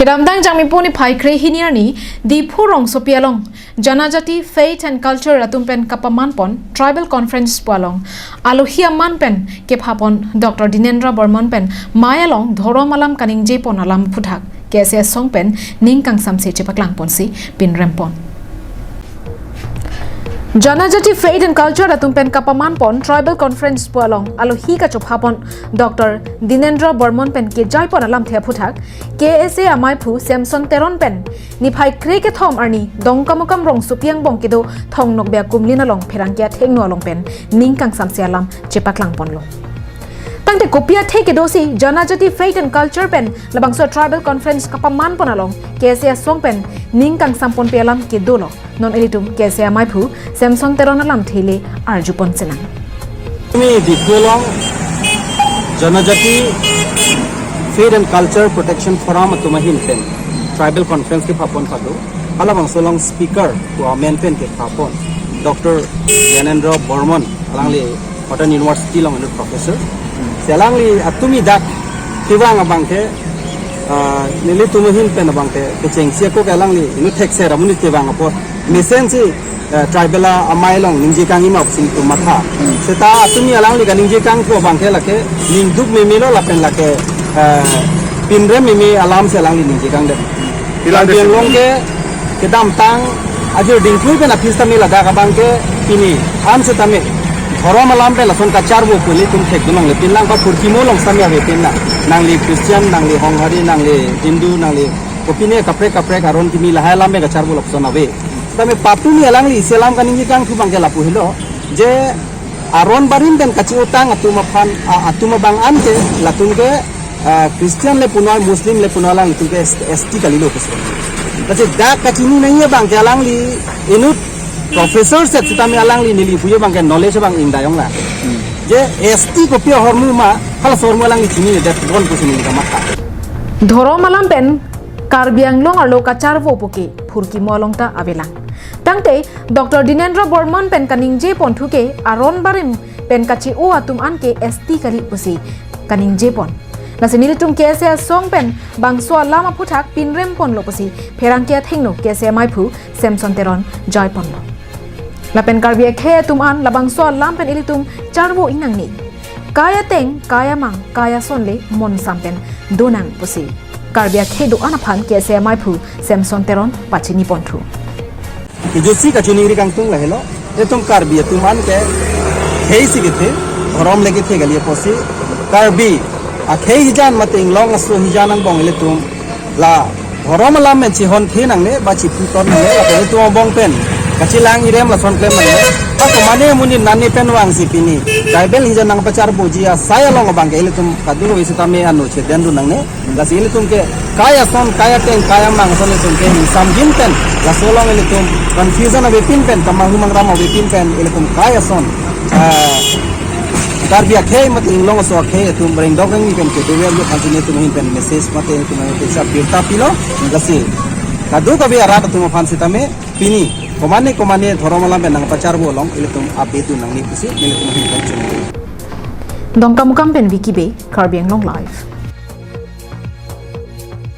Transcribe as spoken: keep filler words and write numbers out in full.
Kedamtang Jangmipo niphai kre-hini arni Diphu rongsopi along Janajati Faith and Culture atum pen kapaman pon Tribal Conference pu along alohi aman pen kepha pon Doctor Dinendra Barman pen mei along dhorom alam kaningje pon alam aphuthak K S A asong pen ning kangsamse chepaklang ponsi pinrem pon. Janajati Faith and Culture atum pen kapaman pon Tribal Conference pu along alohi kachopha pon Doctor Dinendra Barman pen kejai pon alamthe aphuthak K S A amaiphu Samson Teron pen niphai kre-kethom arni Dongkamukam rongsopi angbong kedo Thong Nokbe akumlin along pherangke athengno along pen ning kangsamse alam chepaklang ponlo. Tangte kopi athe kedosi Janajati Faith and Culture pen labangso Tribal Conference kapaman pon along K S A asong pen ning kangsam ponpe alam kedolo. Non ilitum K S A amaiphu Samson Teron alamthe le arju pon sinang. Tumi Diphu along Janajati Faith and Culture Protection Forum atum ahin pen Tribal Conference kepha pon pado. Halabangso along speaker pu amen pen kepha pon Doctor Dinendra Barman, alangli Cotton University along inut professor. Si alangli atumi dak kevang abang ke, ah, nelitum ahin pen abang ke kechengsi ako ke alangli inut thekser amonit kevang apot mesensi, eh, tribal amei along ningje kangji ma pusi nelitum matha. Seta atumi alangli kaningje kangpo abang ke lake ningduk meme lo lapen lake, eh, pinrem meme alamsi alangli ningje kangdet. Pilang Karbi Anglong ke kedamtang ajir dingklui pen aphi setame ladak abang ke pini an setame dhorom alam pen lason kacharvo pu ilitum thekdun longle, pinlang pa phurkimo along setame ave pinlang. Nangli Christian, nangli Honghari, nangli Hindu, nangli kopine kaprek kaprek aron kimi lahai alam pen kacharvo lapuson ave. Setame patumi alangli isi alam kaningje kangthu abang ke lapu helo, je aron barim pen kache-otang atum aphan, a, atum abang an ke latum ke, ah, Christian le punoi, Muslim le punoi, alanglitum ke S-, S T kalilo pusi. Lasi dak kachini nangji abang ke alangli inut professor set setame alangli neli puji abang ke knowledge abang ingdayong la. Je S T kopi ahormu ma, halaso ahormu alangli chininedet bon pusi neli kamatha. Dhorom alam pen Karbi Anglong arlo kacharvo pu ke phurkimo along ta avelang. Tangte Doctor Dinendra Barman pen kaningje ponthu ke aron barim pen kache-o atum an ke S T kali pusi kaningje pon. Lasi nelitum K S A asong pen bangso alam aphuthak pinrem ponlo pusi pherangke athengno K S A amaiphu Samson Teron jai ponlo. Lapen Karbi akhei atum an labangso alam pen ilitum charvo-i nangne. Kai ateng, kai amang, kai ason le monsam pen donang pusi Karbi akhei do-an aphan K S A amaiphu Samson Teron pachini ponthu. Kejutsi kachiningri kangtung lahelo, itum Karbi atum an ke khei si kethe, dhorom le kethe kali apotsi, Karbi akhei hijan mate inglong aso hijan angbong ilitum la dhorom alam pen chihon the nangne, ba chiphuton nangne, lapen itum angbong pen kachelang irem lason klem nangne. Ako mane amonit nani pen vangsi pini tribal hijan nangpacharvoji asai along abang ke ilitum kadokave setame ano chedendun nangne. Lasi ilitum ke kai ason, kai ateng, kai amang ason ilitum ke ingsamjin pen, laso along ilitum confusion avepin pen, kamanghu mangram avepin pen, ilitum kai ason, ah, Karbi akhei mate inglong aso akhei atum rengdok rengni pen kedo ver aphansi nelitum ahin pen message mate nelitum ahin pen sa birta pilo. Lasi kadokave arat atum aphan setame pini komane komane dhorom alam pen nangpacharvo along ilitum abedun nangne pusi nelitum ahin pen chini. Dongkamukam pen Vicky Bey, Karbi Anglong Live.